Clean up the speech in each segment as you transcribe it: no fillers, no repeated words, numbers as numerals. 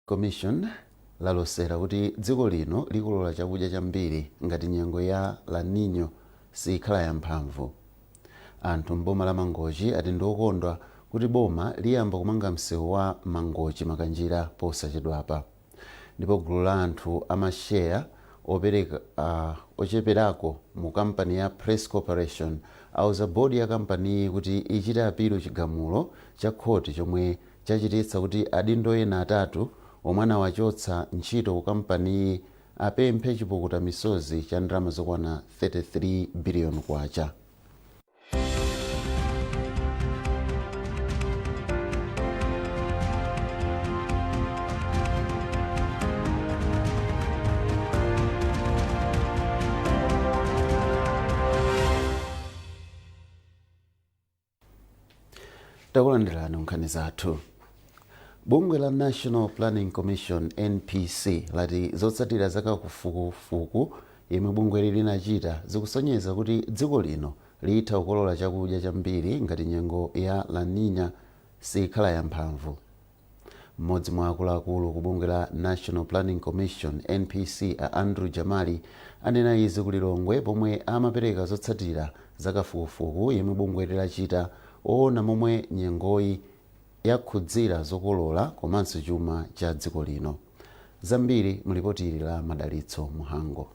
Commission lalosera kuti dziko lino likolola chakudya chambiri ngati nyengo ya La Nino sikhala yamphamvu. Anthu m'boma la Mangochi ati ndi okondwa kuti boma liyamba kumanga msewu wa Mangochi Makanjira posachedwapa. Ndipo gulu la anthu amasheya opereka ocheperako mu kampani ya Press Corporation auza bodi ya kampaniyi kuti ichite apilo chigamulo cha khoti chomwe chachititsa kuti adindo ena atatu omwe anawachotsa ntchito ku kampaniyi apemphe chipukuta misozi cha ndalama zokwana 33 biliyoni kwacha. Takulandirani nkhani zathu. Bungwe la National Planning Commission, NPC, lati zotsatira za kafukufuku yemwe bungweli linachita zikusonyeza kuti dziko lino litha kukolola chakudya chambiri ngati nyengo ya La Nina sikhala yamphamvu. Mmodzi mwa akuluakulu ku bungwe la National Planning Commission, NPC, a Andrew Jamali anena izi ku Lilongwe pomwe amapereka zotsatira za kafukufuku yemwe bungweli lachita oona momwe nyengoyi yakhudzira zokolola komanso chuma cha dziko lino. Zambiri mulipoti ili la Madalitso Muhango.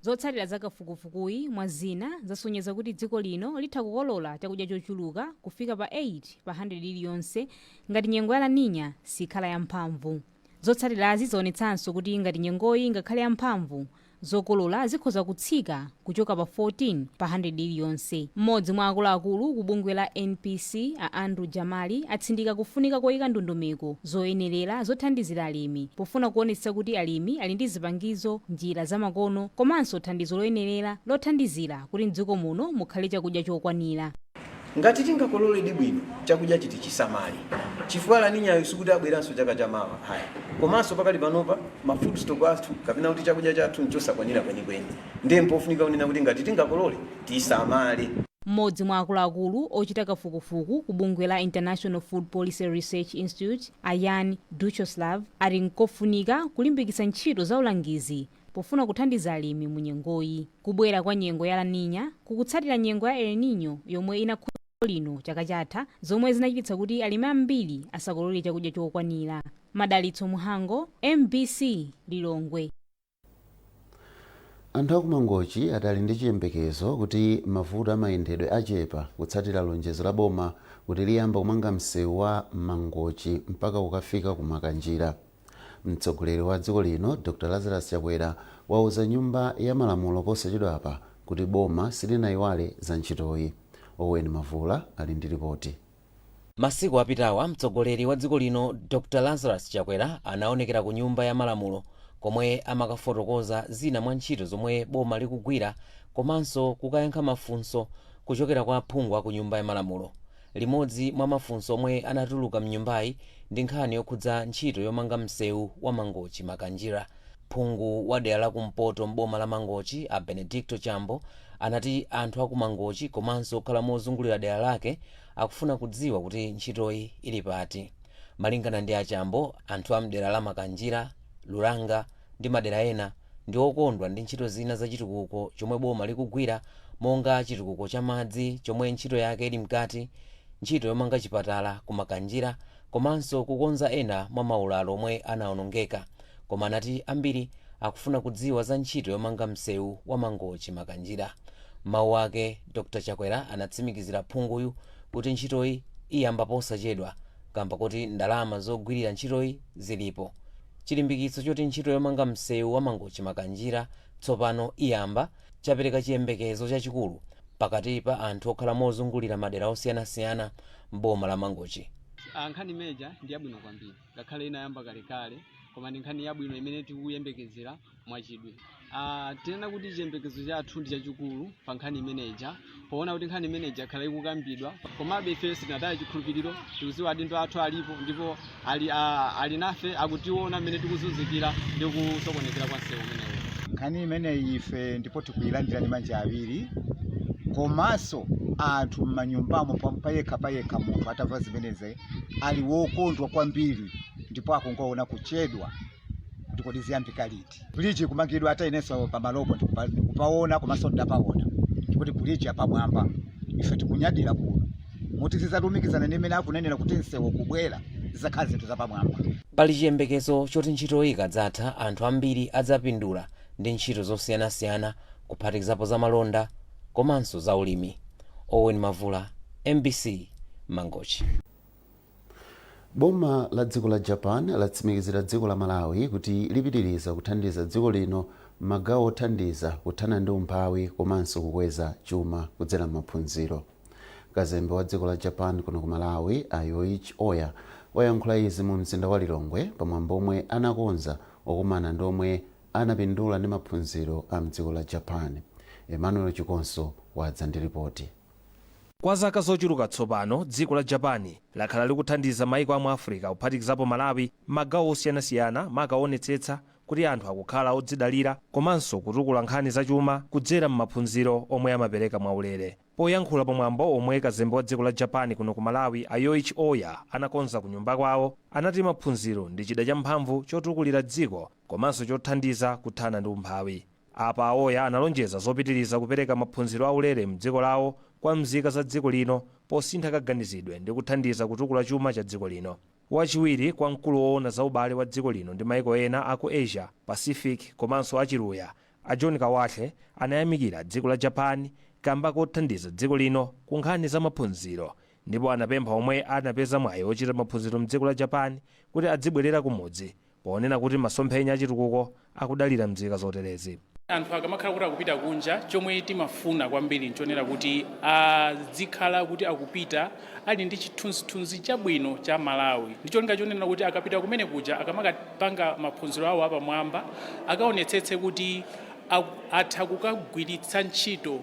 Zotsatira za kafukufukuyi, mwa zina, zasonyeza kuti dziko lino litha kukolola chakudya chochuluka kufika pa 8 pa 100 iliyonse ngati nyengo ya La Nina sikhala yamphamvu. Zotsatirazi zaonetsanso kuti ngati nyengoyi ingakhale yamphamvu, zokolola zikhoza kutsika kuchoka pa 14 pa 100 iliyonse. Mmodzi mwa akuluakulu ku bungwe la NPC, a Andrew Jamali, atsindika kufunika koyika ndondomeko zoyenerera zothandizira alimi pofuna kuonetsetsa kuti alimi ali ndi zipangizo, njira zamakono komanso thandizo loyenerera lothandizira kuti mdziko muno mukhale chakudya chokwanira. Ngati tingakololedi bwino chakudya chiti chisamale, chifukwa La Ninayo sikuti abweranso chaka chamawa ayi. Komanso pakali panopa ma food stock athu kapena kuti chakudya chathu nchosakwanira kwenikweni, ndiye mpofunika kunena kuti ngati tingakolole tisamale. Mmodzi mwa akuluakulu ochita kafukufuku ku bungwe la International Food Policy Research Institute, a Jan Duchoslav, ati nkofunika kulimbikitsa ntchito za ulangizi pofuna kuthandiza alimi mu nyengoyi. Kubwera kwa nyengo ya La Nina kukutsatira nyengo ya El Nino yomwe inakhudza lino chaka chatha, zomwe zinachititsa kuti alimi ambiri asakolole chakudya chokwanira. Madalitso Muhango, MBC, Lilongwe. Anthu aku Mangochi ati ali ndi chiyembekezo kuti mavuto amayendedwe achepa kutsatira lonjezo la boma kuti liyamba kumanga msewu wa Mangochi mpaka kukafika ku Makanjira. Mtsogoleri wa dziko lino Dr Lazarus Chakwera wauza nyumba ya malamulo posachedwapa kuti boma silinayiwale za ntchitoyi. Owen Mavula ali ndi ripoti. Masiku apitawa mtsogoleri wa dziko lino Dr Lazarus Chakwera anaonekera ku nyumba ya malamulo komwe amakafotokoza zina mwa ntchito zomwe boma likugwira komanso kukayankha mafunso kuchokera kwa aphungu a ku nyumba ya malamulo. Limodzi mwa mafunso omwe anatuluka mnyumbayi ndi nkhani yokhudza ntchito yomanga msewu wa Mangochi Makanjira. Phungu wa dera la kumpoto m'boma la Mangochi a Benedicto Chambo anati anthu aku Mangochi komanso okhala mozungulira dera lake akufuna kudziwa kuti ntchitoyi ili pati. Malingana ndi a Chambo, anthu a mdera la Makanjira, Lulanga ndi madera ena ndi okondwa ndi ntchito zina za chitukuko chomwe boma likugwira monga chitukuko cha madzi chomwe ntchito yake ili mkati, ntchito yomanga chipatala ku Makanjira komanso kukonza ena mwa maulalo omwe anaonongeka. Koma anati ambiri akufuna kudziwa za ntchito yomanga msewu wa Mangochi Makanjira. M'mawu ake, Dr Chakwera anatsimikizira phunguyu kuti ntchitoyi iyamba posachedwa kamba koti ndalama zogwirira ntchitoyi zilipo. Chilimbikitso choti ntchito yomanga msewu wa Mangochi Makanjira tsopano iyamba chapereka chiyembekezo chachikulu pakati pa anthu okhala mozungulira madera osiyanasiyana m'boma la Mangochi. Nkhani imeneja ndi yabwino kwambiri, ngakhale inayamba kalekale, koma ndi nkhani yabwino imene tikuyembekezera mwachidwi. Tinena kuti chiyembekezo chathu ndi chachikulu pa nkhani imeneja, poona kuti nkhani imeneja yakhala ikukambidwa, komabe ife sitinataye chikhulupiriro. Tikudziwa adindo athu alipo ndipo ali nafe, akutiona mmene tikuzunzikira ndi kusokonekera kwa msewu umenewu. Nkhani imeneyi ife ndipo tikuyilandira ndi manja awiri, komanso anthu m'manyumbamo payekha payekha, munthu atamva zimenezi ali wokondwa kwambiri. Ndipo akungoona kuchedwa kuti kodi ziyambika liti bridge kumangidwa. Ata inenso pamalopo ndikupaona, komanso ndapaona kuti bridge apamwamba. Ife tikunyadira kuno muti zizalumikizana ndi imene akunenera kuti msewu kubwera, zizakhala zinthu zapamwamba. Pali chiyembekezo choti ntchitoyi ikadzatha, anthu ambiri adzapindula ndi ntchito zosiyanasiyana, kuphatikizapo zamalonda komanso zaulimi. Owen Mavula, MBC, Mangochi. Boma la dziko la Japan latsimikizira dziko la Malawi kuti lipitiriza kuthandiza dziko lino m'magawo othandiza kuthana ndi umphawi komanso kukweza chuma kudzera m'maphunziro. Kazembe wa dziko la Japan kuno ku Malawi, a Yoichi Oya, wayankhula izi mu mzinda wa Lilongwe pamwambo omwe anakonza okumana ndi omwe anapindula ndi maphunziro a mdziko la Japan. Emmanuel Chikonso wadza ndi ripoti. Kwa zaka zochuluka tsopano, dziko la Japan lakhala likuthandiza maiko amu Africa, kuphatikizapo Malawi, m'magawo osiyanasiyana, makaonetsetsa kuti anthu akukhala odzidalira komanso kutukula nkhani zachuma kudzera m'maphunziro omwe amapereka mwaulere. Poyankhula pamwambo omwe kazembe wa dziko la Japan kuno ku Malawi, a Yoichi Oya, anakonza ku nyumba kwawo, anati maphunziro ndi chida champhamvu chotukulira dziko komanso chothandiza kuthana ndi umphawi. Apa Oya analonjeza zopitiriza kupereka maphunziro aulere mdziko lawo kwa mzika za dziko lino, posintha kaganizidwe ndi kuthandiza kutukula chuma cha dziko lino. Wachiwiri kwa mkulu woona za ubale wa dziko lino ndi maiko ena aku Asia Pacific komanso achiluya, a John Kawahle, anayamikira dziko la Japan kamba kothandiza dziko lino ku nkhani za maphunziro, ndipo anapempha omwe anapeza mwayi ochita maphunziro mdziko la Japan kuti adzibwerera kumudzi, ponena kuti masomphenya achitukuko akudalira mzika zoterezi. Anthu akamakhala kuti akupita kunja, chomwe timafuna kwambiri nchonena kuti azikhala kuti akupita ali ndi chithunzithunzi chabwino cha Malawi, ndi cholinga chonena kuti akapita kumene kuja, akamakapanga maphunziro awo apamwamba, akaonetsetse kuti atha kukagwiritsa ntchito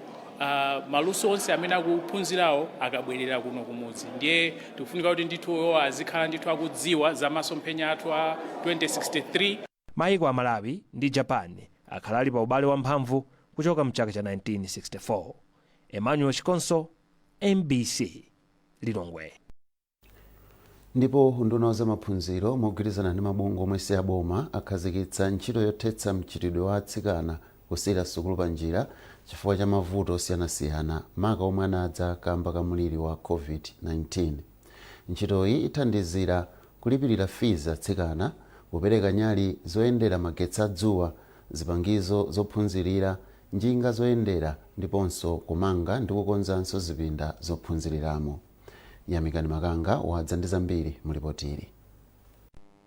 maluso onse amene akuphunzirawo akabwerera kuno kumudzi. Ndiye tikufunika kuti ndithu iwo azikhala ndithu akudziwa za masomphenya athu a 2063. Maiko a Malawi ndi Japan akhala ali pa ubale wamphamvu kuchoka mchaka cha 1964. Emmanuel Chikonso, MBC, Lilongwe. Ndipo unduna wa zamaphunziro mogwirizana ndi mabungwe omwe si aboma akhazikitsa ntchito yothetsa mchitidwe wa atsikana kusiyira sukulu pa njira chifukwa cha mavuto osiyanasiyana, maka omwe anadza kamba ka mliri wa COVID-19. Ntchitoyi ithandizira kulipirira fees atsikana, kupereka nyali zoyendera magetsi adzuwa, zipangizo zophunzirira, njinga zoyendera ndiponso kumanga ndi kukonzanso zipinda zophunziriramo. Yamikani Makanga wadza ndi zambiri mulipotili.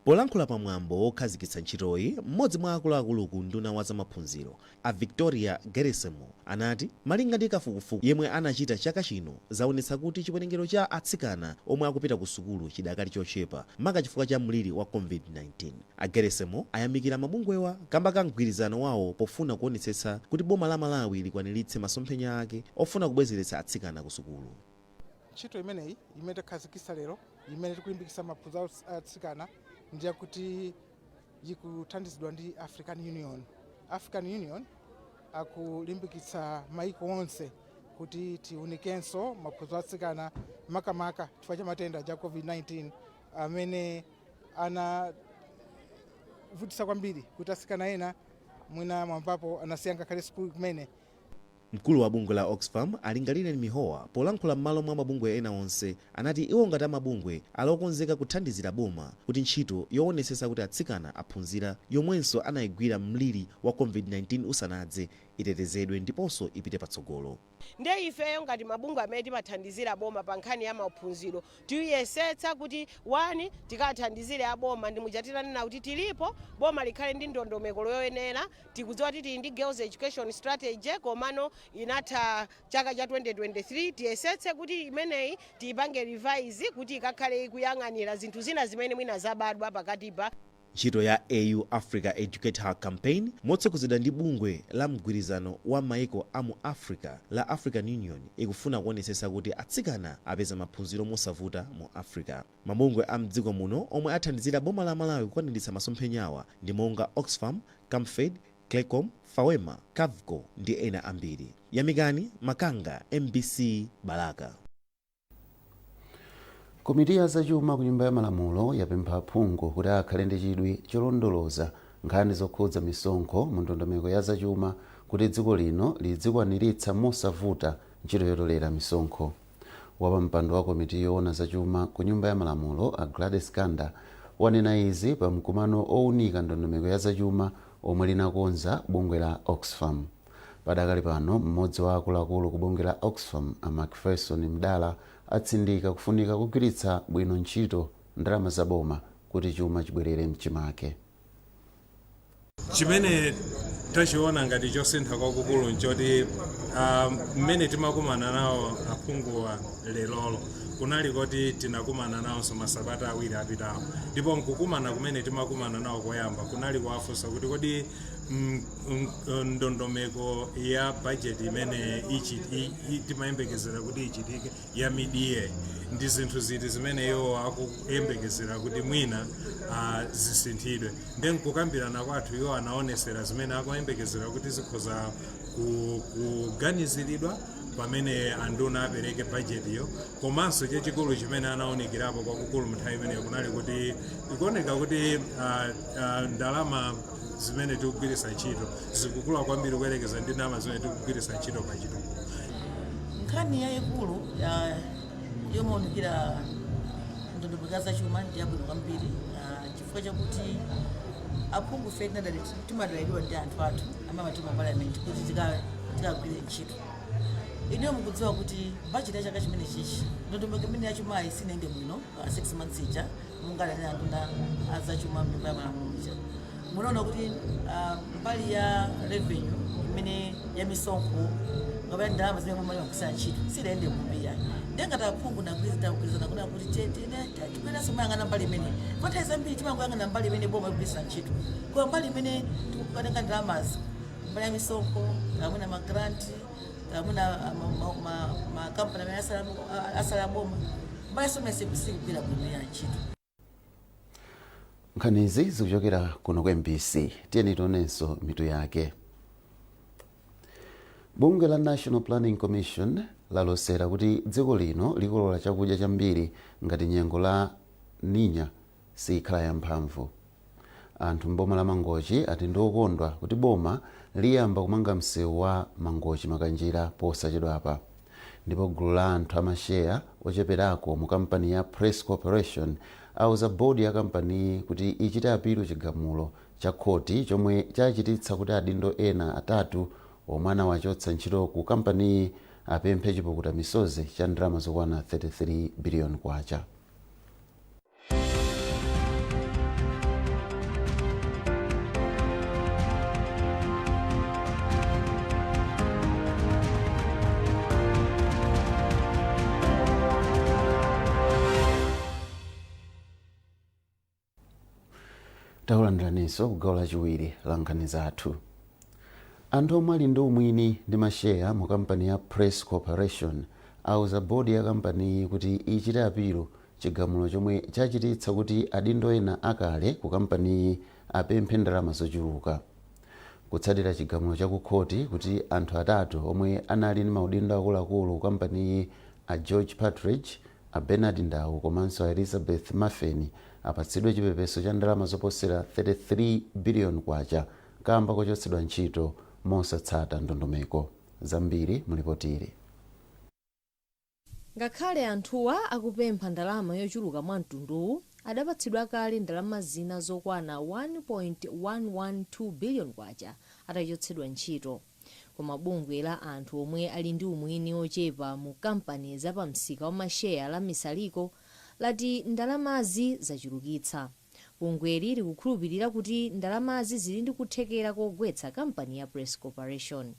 Polankhula pamwambo wokhazikitsa ntchitoyi, mmodzi mwa akuluakulu ku unduna wa zamaphunziro, a Victoria Geresemo, anati malinga ndi kafukufuku yemwe anachita chaka chino, zaonetsa kuti chiwerengero cha atsikana omwe akupita ku sukulu chidakali chochepa, maka chifukwa cha mliri wa COVID-19. A Geresemo ayamikira mabungwewa kamba ka mgwirizano wawo pofuna kuonetsetsa kuti boma la Malawi likwaniritse masomphenya ake ofuna kubwezeretsa atsikana ku sukulu. Ntchito imeneyi imene takhazikitsa lero, imene tikulimbikitsa maphunziro a atsikana, ndiye kuti ikuthandizidwa ndi African Union. African Union akulimbikitsa maiko onse kuti tiunikenso maphunziro atsikana, makamaka chifukwa cha matenda cha COVID-19 amene anavutitsa kwambiri kuti atsikana ena mwina mwamvapo anasiya ngakhale sukulu kumene. Mkulu wa bungwe la Oxfam, Alingalire Mihowa, polankhula m'malo mwa mabungwe ena onse, anati iwo ngati amabungwe ali okonzeka kuthandizira boma kuti ntchito yoonetsetsa kuti atsikana aphunzira, yomwenso anayigwira mliri wa COVID-19 usanadze, itetezedwe ndiponso ipite patsogolo. Ndiye ifeyo ngati mabungwe amene timathandizira boma pa nkhani ya maphunziro, tiyesetsa kuti one tikathandizire aboma ndi muja titanena kuti tilipo, boma likhale ndi ndondomeko yoyenera. Tikudziwa kuti tili ndi Girls Education Strategy, komano inatha chaka cha 2023. Tiyesetse kuti imeneyi tiyipange revise kuti ikakhale ikuyang'anira zinthu zina zimene mwina zabadwa pakatipa. Ntchito ya AU Africa Educate Her Campaign, motsogozedwa ndi bungwe la mgwirizano wa maiko a mu Africa la African Union, ikufuna kuonetsetsa kuti atsikana apeza maphunziro mosavuta mu Africa. Mabungwe a mdziko muno omwe athandizira boma la Malawi kukwaniritsa masomphenyawa ndi monga Oxfam, Camfed, Clecom, Fawema, Cavco ndi ena ambiri. Yamikani Makanga, MBC, Balaka. Komiti ya zachuma ku Nyumba ya Malamulo yapempha aphungu kuti akhale ndi chidwi cholondoloza nkhani zokhudza misonkho mu ndondomeko ya zachuma kuti dziko lino lidzikwaniritsa mosavuta ntchito yotolera misonkho. Wapampando wa komiti yoona zachuma ku Nyumba ya Malamulo, a Gladys Ganda, wanena izi pa mkumano owunika ndondomeko ya zachuma omwe linakonza bungwe la Oxfam. Padakali pano, mmodzi wa akuluakulu ku bungwe la Oxfam, a Macpherson Mdala, atsindika kufunika kugwiritsa bwino ntchito ndalama zaboma kuti chuma chibwerere mchimake. Chimene tachiona ngati chosintha kwakukulu nchoti mmene timakumana nawo aphunguwa lerolo, kunali koti tinakumana nawonso masabata 2 apitawo, ndipo nkukumana kumene timakumana nawo koyamba kunali kuwafunsa kuti kodi ndondomeko ya bajeti imene timayembekezera kuti ichitike ya mid-year, ndi zinthu ziti zimene iwo akuyembekezera kuti mwina zisinthidwe? Ndi nkukambirana kwathu, iwo anaonesera zimene akuyembekezera kuti zikhoza kuganiziridwa pamene anduna apereke bajetiyo. Komanso chachikulu chimene anaonikirapo kwakukulu nthawi imeneyo kunali kuti ikuoneka kuti ndalama zimene tikugwiritsa ntchito zikukula kwambiri kuyerekeza ndi ndalama zimene tikugwiritsa ntchito pa chitukuko. Nkhani yayikulu yomaonekera ndondomeko ya zachuma ndi yabwino kwambiri, chifukwa chakuti aphungu fe timadalidwa ndi anthu athu amene amatuma parliament kuti tikagwire ntchito. Ineyo mukudziwa kuti bajeti ya chaka chimene chichi, ndondomeko imene yachumayi sinayende bwino 6 months ija. Mungalanena anduna azachuma mnyumba ya malamulo ija, munaona kuti mbali ya revenue imene ya misonkho kapena ndalama zimene boma limagwiritsa ntchito sidayende bwino. Ndiye ngati aphungu nagwirizana kuna kuti tikuyeneranso mayang'ana mbali imene, kwa nthawi zambiri timangoyang'ana mbali imene boma ligwiritsa ntchito, koma mbali imene tikukatenga ndalamazi, mbali ya misonkho, kamwina ma grant, kamwina makampani amene asala boma, mbali somene sikugwira bwino ya ntchito. Nkhanizi zikuchokera kuno ku MBC. Tiyeni tionenso mitu yake. Bungwe la National Planning Commission lalosera kuti dziko lino likolola chakudya chambiri ngati nyengo La Nina sikhala yamphamvu. Anthu mboma la Mangochi ati ndi okondwa kuti boma liyamba kumanga msewu wa Mangochi Makanjira posachedwapa. Ndipo gulu la anthu amasheya ocheperako mu kampani ya Press Corporation auza bodi ya kampaniyi kuti ichite apilo chigamulo cha khoti chomwe chachititsa kuti adindo ena atatu omwe anawachotsa ntchito ku kampaniyi apemphe chipukuta misozi cha ndalama zokwana 33 biliyoni kwacha. Takulandiraninso ku gawo lachiwiri la nkhani zathu. Anthu omwe ali ndi umwini ndi masheya mu kampani ya Press Corporation auza bodi ya kampaniyi kuti ichite apilo chigamulo chomwe chachititsa kuti adindo ena akale ku kampaniyi apemphe ndalama zochuluka, kutsatira chigamulo cha kukhoti kuti anthu atatu omwe anali ndi maudindo akuluakulu ku kampaniyi, a George Partridge, a Bernard Ndau komanso a Elizabeth Mafeni, apatsidwe chipepeso cha ndalama zoposera 33 biliyoni kwacha kamba kochotsedwa ntchito mosatsata ndondomeko. Zambiri mulipotiri. Ngakhale anthuwa akupempha ndalama yochuluka mwa mtunduwu, adapatsidwa kale ndalama zina zokwana 1.112 billion kwacha atachotsedwa ntchito. Koma bungwe la anthu omwe ali ndi umwini ochepa mu kampani zapamsika wa masheya la Misaliko lati ndalamazi zachulukitsa. Bungweli likukhulupirira kuti ndalamazi zili ndi kuthekera kogwetsa kampani ya Press Corporation.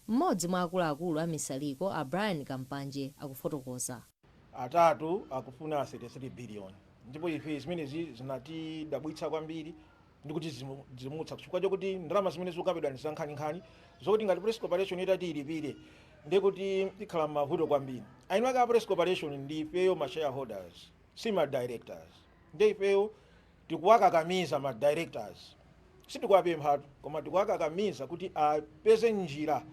Mmodzi mwa akuluakulu a Misaliko, a Brian Kampanje, akufotokoza. Atatu akufuna 33 billion, ndipo ife zimenezi zinatidabwitsa kwambiri ndikuti zimutsa, chifukwa chokuti ndalama zimene zikukambidwa ndi zankhaninkhani, zokuti ngati Press Corporation itati ilipire ndikuti ikhala mavuto kwambiri. Eni ake a Press Corporation ndi ifeyo ma shareholders, si ma directors. Ndi ifeyo tikuwakakamiza ma directors, sitikuwapemphatu, koma tikuwakakamiza kuti apeze njira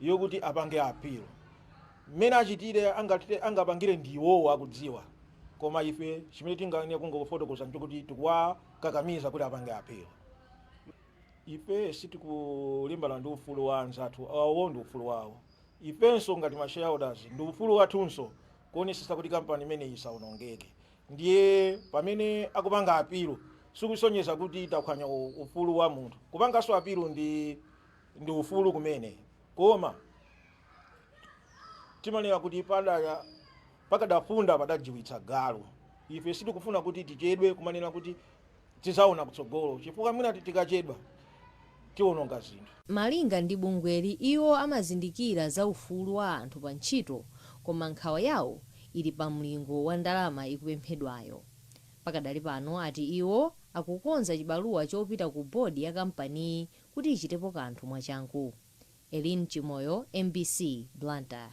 yokuti apange appeal. Mmene achitire, angapangire ndi iwowo akudziwa. Koma ife chimene tinganene kungofotokoza nchokuti tikuwakakamiza kuti apange appeal. Ife sitikulimbana ndi ufulu wa anzathu, awo ndi ufulu wawo. Ifenso ngati ma shareholders ndi ufulu wathunso kuonesesa kuti kampani imeneyi isawonongeke. Ndiye pamene akupanga appeal, sikusonyeza kuti taphwanya ufulu wa munthu. Kupanganso appeal ndi ufulu kumene, koma timanena kuti pakadafunda padajiwitsa galu. Ife sitikufuna kuti tichedwe kumanena kuti tizaona kutsogolo, chifukwa mwina tikachedwa tiwononga zinthu. Malinga ndi bungweli, iwo amazindikira za ufulu wa anthu pa ntchito, koma nkhawa yawo ili pa mlingo wa ndalama ikupemphedwayo. Pakadali pano ati iwo akukonza chibaluwa chopita ku bodi ya kampaniyi kuti ichitepo kanthu mwachangu. Elin Chimoyo, MBC, Blantyre.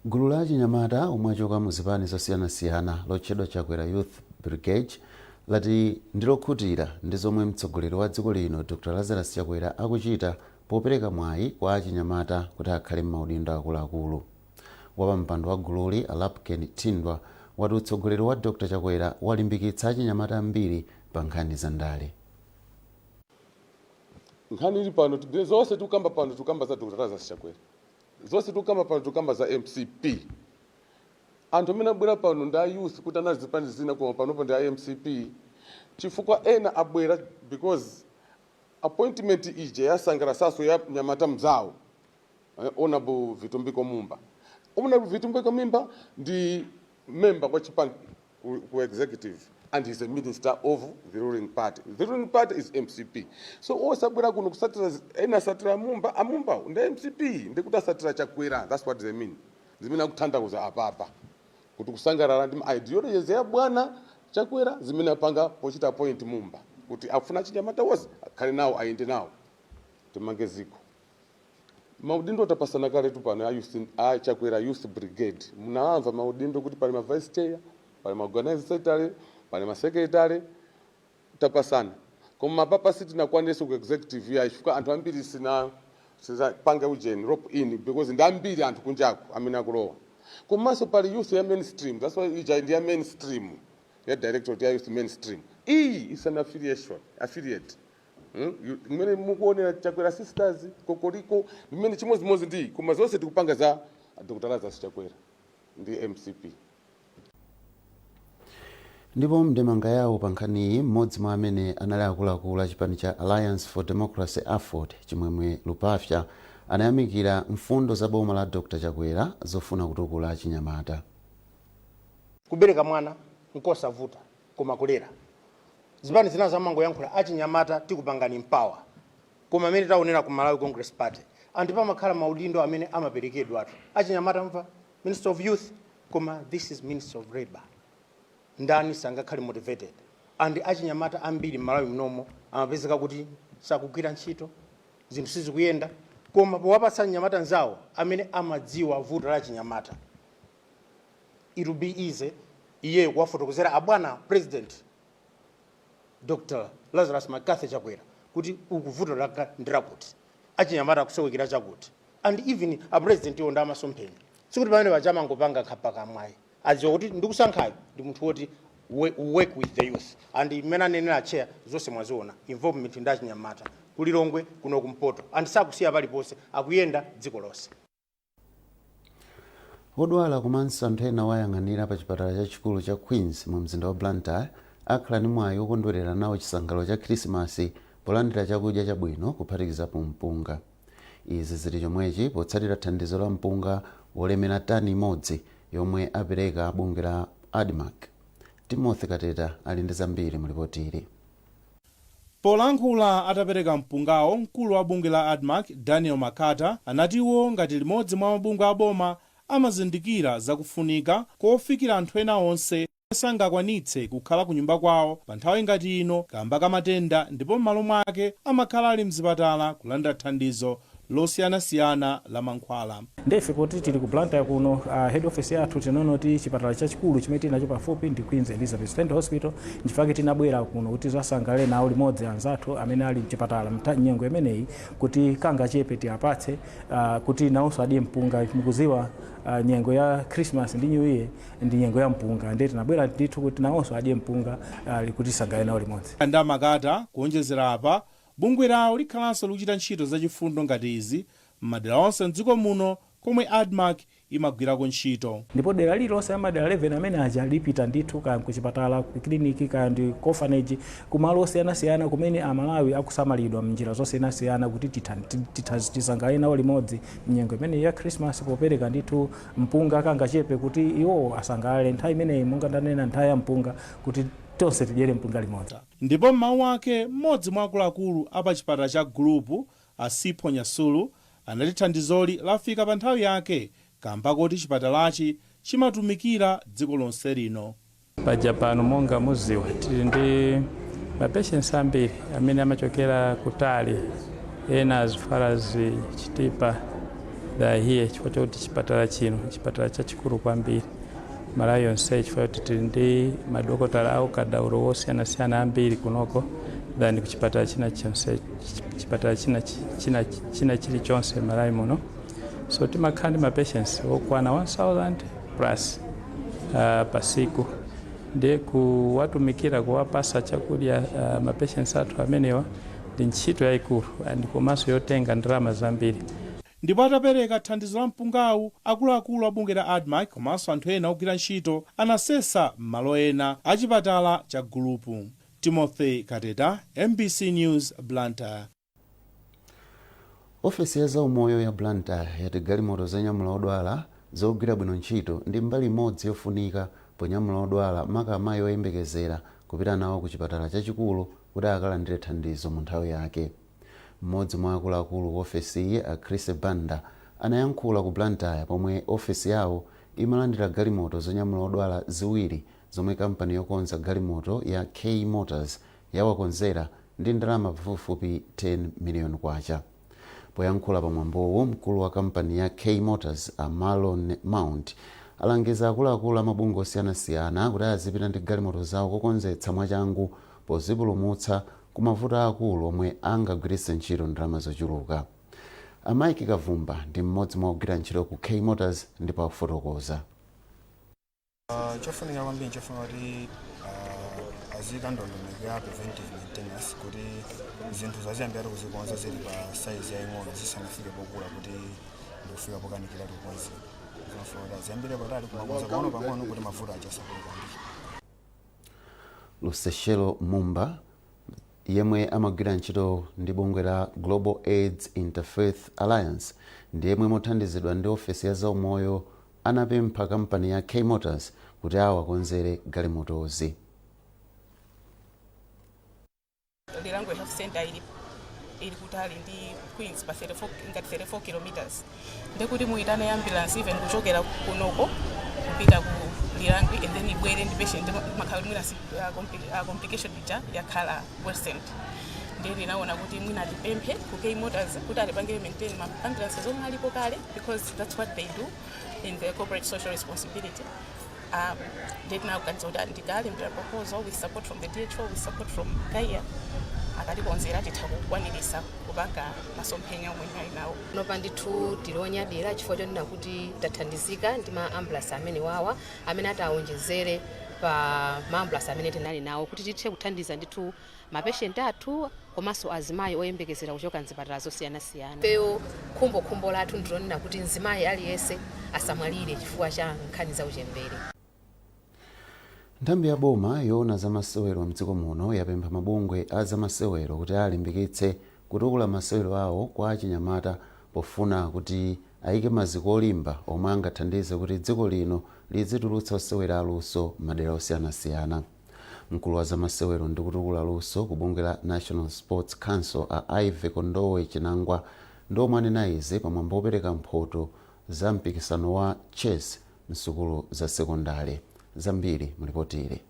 Gulu la achinyamata omwe achoka mu zipani zosiyanasiyana lotchedwa Chakwera Youth Brigade lati ndilokhutira ndi zomwe mtsogoleri wa dziko lino Dr Lazarus Chakwera akuchita popereka mwayi kwa achinyamata kuti akhale m'maudindo akuluakulu. Wapampando wa gululi, Alapken Thindwa, wati utsogoleri wa Dr Chakwera walimbikitsa achinyamata ambiri pa nkhani za ndale. Nkhani ili pano, zonse tikukamba pano, tikukamba za Dr Lazarus Chakwera. Zonse tikukamba pano, tikukamba za MCP. Anthu amene abwera pano ndi a youth kuti anazipani zina, koma panopo ndi a MCP, chifukwa ena abwera because appointment ija yasangalasaso ya nyamata mzawo, Honorable Vitumbiko Mumba. Honorable Vitumbiko Mumba ndi member kwa chipani ku executive and he's a minister of the ruling party. The ruling party is MCP. So osabwera kuno kusatira ena asatira Mumba, amumba ndi MCP, ndikuti asatira Chakwera. That's what they mean, zimene akutanthauza apapa, kuti kusangalala ndi ideologies ya bwana Chakwera zimene apanga pochita appoint Mumba, kuti afuna chinyamata wonse akhale nawo, ayende nawo, timange ziko. Maudindo tapasana kale tu pano a Chakwera Youth Brigade. Munamva maudindo kuti pali ma vice chair, pali ma organizing secretary, pali ma secretary, tapasana. Koma mapapa sitinakwanise ku executive ya, chifukwa anthu ambiri sina panga ujeni rope in, because ndi ambiri anthu kunjaku amene akulowa. Komanso pali youth ya mainstream. That's why ija ndi ya mainstream, ya directorate ya youth mainstream. Iyi is an affiliation, affiliate. Mmene mukuonera Chakwera Sisters kokoliko mmene chimodzimodzi ndi, koma zonse tikupanga za Dr Lazarus Chakwera ndi MCP. Ndipo mndemanga yawo pa nkhaniyi, mmodzi mwa amene anali akuluakulu a chipani cha Alliance for Democracy, AFORD, Chimwemwe Lupafya, anayamikira mfundo za boma la Dr Chakwera zofuna kutukula achinyamata. Kubereka mwana nkosavuta, koma kulera, zipani zina zamangoyankhula, achinyamata tikupangani empower. Koma amene taonera ku Malawi Congress Party, anthu pamakhala maudindo amene amaperekedwa atu achinyamata, mva Minister of Youth, koma this is Minister of Labor. Ndani sangakhale motivated? And achinyamata ambiri m'Malawi mnomo amapezeka kuti sakugwira ntchito, zinthu sizikuyenda, koma powapatsa mnyamata nzawo amene amadziwa vuto la achinyamata, it will be easy iyeyo kuwafotokozera abwana President Dr Lazarus McCarthy Chakwera kuti uku vuto langa ndilakuti achinyamata akusowekera chakuti. And even a president iwo ndi amasomphenya, sikuti pamene pachamangopanga nkhapakamwayi. Adziwa kuti ndikusankhayo ndi munthu woti work with the youth. And mmene anenera chair, zonse mwaziona, involvement ndi achinyamata kulilongwe kuno, kumpoto, and sakusiya paliponse, akuyenda dziko lonse. Odwala komanso anthu ena wayang'anira pa chipatala chachikulu cha Queens mu mzinda wa Blantyre akhala ndi mwayi wokondwerera nawo chisangalalo cha Khrisimasi polandira chakudya chabwino, kuphatikizapo mpunga. Izi zili chomwechi potsatira thandizo la mpunga wolemera tani imodzi yomwe apereka bungwe la ADMARC. Timothy Kateta ali ndi zambiri mu ripoti ili. Polankhula atapereka mpungawo, mkulu wa bungwe la ADMARC Daniel Makata anati iwo ngati limodzi mwa mabungwe aboma amazindikira zakufunika kofikira anthu ena onse sangakwanitse kukhala ku nyumba kwawo pa nthawi ngati ino kamba ka matenda, ndipo m'malo mwake amakhala ali mzipatala kulandira thandizo. losiyanasiyana la mankhwala. Ndefe poti tili ku Blantyre kuno, head office yathu, tinaona kuti chipatala chachikulu chimene tili nacho pafupi ndi Queens Elizabeth Stanley Hospital. Nchifukwa tinabwera kuno kuti tisangalale nawo limodzi anzathu amene ali mchipatala nyengo imeneyi, kuti kangachepe tiapatse kuti nawonso adye mpunga. Mukuziwa, nyengo ya Christmas ndi New Year ndi nyengo ya mpunga, ndiye tinabwera ndithu kuti nawonso adye mpunga, kuti tisangalale nawo limodzi. Ndamakata kuonjezera apa, bungwe lawo likhalanso likuchita ntchito zachifundo ngati izi m'madera onse mdziko muno komwe ADMARC imagwirako ntchito. Ndipo dera lililonse, amadera 11 amene aja, lipita ndithu kaya kuchipatala, ku kliniki, kaya ndi orphanage, kumalo osiyanasiyana kumene Amalawi akusamalidwa mnjira zosiyanasiyana, kuti tisangalale nawo limodzi mnyengo imeneyi ya Christmas, popereka ndithu mpunga kangachepe kuti iwo asangalale nthawi imeneyi, monga ndanena, nthawi ya mpunga, kuti tonse tidyere mpunga limodzi. Ndipo m'mawu ake, mmodzi mwa akuluakulu a chipatala cha Gulupu, Asipho Nyasulu, anati thandizoli lafika pa nthawi yake kamba koti chipatalachi chimatumikira dziko lonse lino. Paja pano, monga muziwa, tili ndi mapatients ambiri amene amachokera kutali, ena as far as Chitipa. They are here chifukwa chakuti chipatala chino chipatala chachikulu kwambiri Malawi yonse, chifukwa choti tili ndi madokotala aukadaulo osiyanasiyana ambiri kunoko than kuchipatala china chonse, chipatala china chilichonse Malawi muno. So timakhala ndi mapatients okwana 1000 plus pasiku, ndiye kuwatumikira, kuwapasa chakudya mapatients athu amenewa ndi ntchito yayikulu and komanso yotenga ndalama zambiri. Ndipo atapereka thandizo la mpungawu, akuluakulu a bungwe la ADMARC komanso anthu ena ogwira ntchito anasesa m'malo ena a chipatala cha Gulupu. Timothy Kateta, MBC News, Blantyre. Ofesi ya zaumoyo ya Blantyre yati galimoto zonyamula odwala zogwira bwino ntchito ndi mbali imodzi yofunika ponyamula odwala, maka amayi oyembekezera, kupita nawo ku chipatala chachikulu kuti akalandire thandizo mu nthawi yake. Mmodzi mwa akuluakulu ku ofesiyi, a Chris Banda, anayankhula ku Blantyre pomwe ofesi yawo imalandira galimoto zonyamula odwala ziwiri zomwe kampani yokonza galimoto ya K Motors yawakonzera ndi ndalama pafupifupi 10 miliyoni kwacha. Poyankhula pamwambowo, mkulu wa kampani ya K Motors, a Marlon Mount, alangiza akuluakulu amabungwe osiyanasiyana kuti azipita ndi galimoto zawo kokonzetsa mwachangu pozipulumutsa ku mavuto akulu omwe angagwiritse ntchito ndalama zochuluka. A Mike Kavumba ndi mmodzi mwa ogwira ntchito ku K Motors ndipo akufotokoza. Chofunika kwambiri, chofunika kuti aziyika ndondomeko ya preventive maintenance, kuti zinthu zaziyambira kuzikonza zili pa size yaying'ono, zisanafike pokula kuti ndikufika pokanikira kukonzeka. Zimafuna kuti aziyambire patali kumakonza pang'ono pang'ono kuti mavuto aja asakule kwambiri. Luseshelo Mumba, yemwe amagwira ntchito ndi bungwe la Global AIDS Interfaith Alliance, ndi yemwe mothandizidwa ndi ofesi ya zaumoyo anapempha kampani ya K Motors kuti awakonzere galimotozi. Lilangwe Health Center ili kutali ndi Queens pa 34, ngati 34 kilometers, ndekuti muitane ambulance even kuchokera kunoko kupita ku Lilangwe and then ibwere ndi patient, makhala mwina complication ija yakhala worsened. Ndiye ndinaona kuti mwina tipemphe ku K Motors kuti atipangire maintain ma ambulances omwe alipo kale, because that's what they do in their corporate social responsibility. Ndiye tinakuganiza kuti ndikalembera proposal with support from the DHO, with support from GAIA, akatikonzera titha kukwanirisa kupanga masomphenya omwe ali nawo. Panopa ndithu tili onyadira chifukwa chonena kuti tathandizika ndi ma ambulance amene wawa, amene atawonjezere pa ma ambulance amene tinali nawo, kuti tithe kuthandiza ndithu mapatient athu komanso azimayi oyembekezera kuchoka mzipatala zosiyanasiyana. Peyo khumbokhumbo lathu ndilonena kuti mzimayi aliyense asamwalire chifukwa cha nkhani za uchembere. Nthambi ya boma yoona zamasewero mdziko muno yapempha mabungwe a zamasewero kuti alimbikitse kutukula masewero awo kwa achinyamata, pofuna kuti ayike maziko olimba omwe angathandize kuti dziko lino lizitulutsa osewera aluso madera osiyanasiyana. Mkulu wa zamasewero ndi kutukula luso ku bungwe la National Sports Council, a Ivy Kondowe Chinangwa, ndi omwe anena izi pamwambo wopereka mphoto za mpikisano wa chess msukulu za sekondale. Zambiri mulipotire.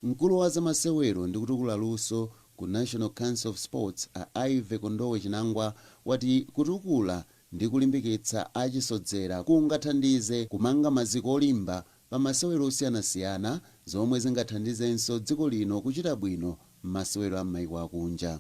Mkulu wa zamasewero ndi kutukula luso ku Ku National Council of Sports, a Ive Kondowe Chinangwa, wati kutukula ndi kulimbikitsa achisodzera kungathandize kumanga maziko olimba pa masewero osiyanasiyana, zomwe zingathandizenso dziko lino kuchita bwino m'masewero a m'maiko akunja.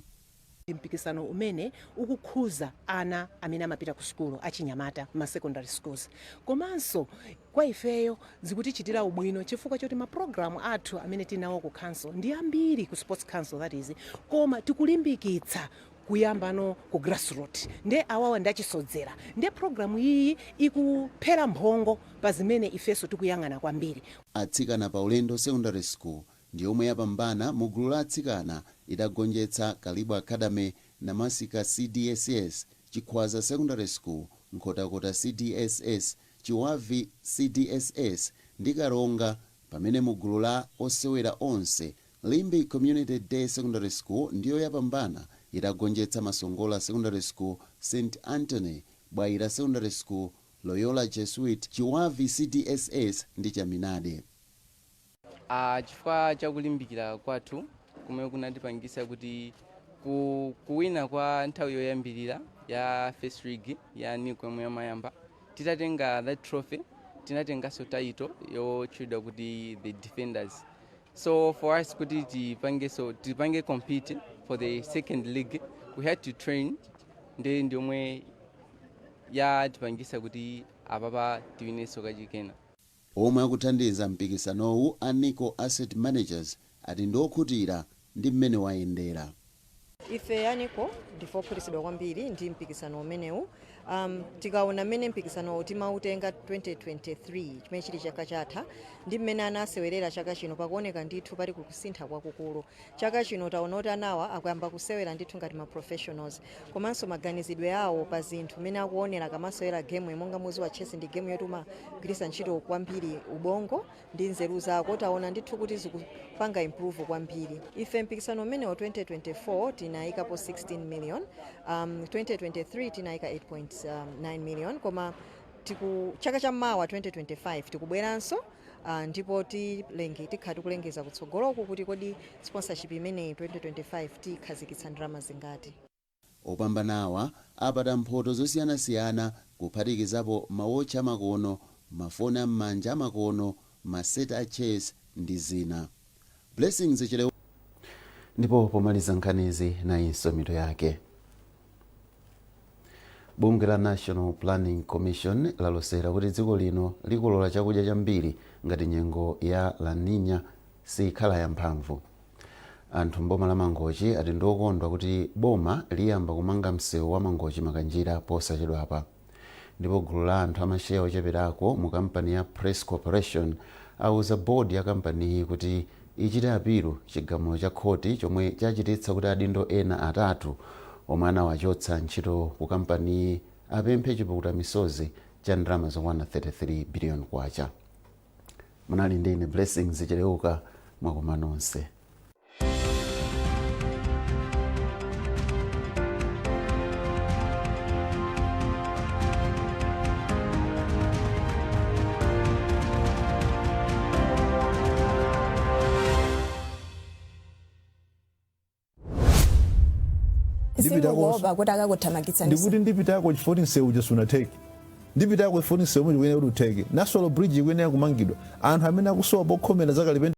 Mpikisano umene ukukhuza ana amene amapita ku sukulu, achinyamata ma secondary schools, komanso kwa ifeyo zikutichitira ubwino chifukwa choti mapulogalamu athu amene tinawo ku council ndi ambiri, ku Sports Council that is, koma tikulimbikitsa kuyambano ku grassroot. Nde awawa ndachisodzera, nde programu iyi ikuphera mphongo pa zimene ifenso tikuyang'ana kwambiri. Atsikana pa Ulendo Secondary School ndi yomwe yapambana mu gulu la atsikana itagonjetsa Kalibu Academy, Namasika CDSS, Chikhwaza Secondary School, Nkhotakota CDSS, Chiwavi CDSS ndi Karonga, pamene mu gulu la osewera onse Limbe Community Day Secondary School ndiyo yapambana itagonjetsa Masongola Secondary School, St Anthony, Bwaira Secondary School, Loyola Jesuit, Chiwavi CDSS ndi Chaminade. Chifukwa chakulimbikira kwathu kumene kunatipangisa kuti kuwina kwa nthawi yoyambirira ya first league ya NICO yomwe yamayamba. Titatenga that trophy, tinatenganso title yotchedwa kuti the Defenders. So for us kuti tipange, so tipange compete for the second league, we had to train, ndi ndiomwe yatipangisa kuti apapa tiwinenso kachikena. Omwe akuthandiza mpikisanowu, a Nico Asset Managers, ati ndiokhutira ndi mmene wayendera. Ife a NICO ndife okhutitsidwa kwambiri ndi mpikisano umenewu. Tikaona mmene mpikisanowu timautenga 2023, chimene chili chaka chatha, ndi mmene anasewerera chaka chino, pakuoneka ndithu pali kusintha kwakukulu. Chaka chino taona kuti anawa akuyamba kusewera ndithu ngati ma professionals, komanso maganizidwe awo pa zinthu mmene akuonera kamasewera game, monga muzi wa chess, ndi game yoti umagwiritsa ntchito kwambiri ubongo ndi nzeru zako, taona ndithu kuti zikupanga improve kwambiri. Ife mpikisano umenewo 2024 tinayikapo 16 million, 2023 tinayika 8.9 million, koma tiku chaka chammawa 2025 tikubweranso, ndipo tikhala tikulengeza kutsogoloku kuti kodi sponsorship imeneyi 2025 tikhazikitsa ndalama zingati. Opambanawa apata mphoto zosiyanasiyana, kuphatikizapo mawotchi amakono, mafoni am'manja amakono, maseti a chess ndi zina. Blessings Chile. Ndipo pomaliza nkhanizi, nayinso mitu yake. Bungwe la National Planning Commission lalosera kuti dziko lino likolola chakudya chambiri ngati nyengo ya La Nina sikhala yamphamvu. Anthu mboma la Mangochi ati ndiokondwa kuti boma liyamba kumanga msewu wa Mangochi Makanjira posachedwapa. Ndipo gulu la anthu amasheya ocheperako mu kampani ya Press Corporation auza board ya kampaniyi kuti ichite apilo chigamulo cha khoti chomwe chachititsa kuti adindo ena atatu omwe anawachotsa ntchito ku kampaniyi apemphe chipukuta misozi cha ndalama zokwana 33 billion kwacha. Munali ndi ine Blessings Cheleuka. Mwakoma nonse. Sindikuopa kuti akakuthamangitsa. Ndikuti ndipitako chifukwa msewu uja sunatheke. Ndipitako chifukwa msewu umene ukuyenera kuti utheke. Nasolo Bridge ikuyenera kumangidwa. Anthu amene akusowa pokhomera zakalipende.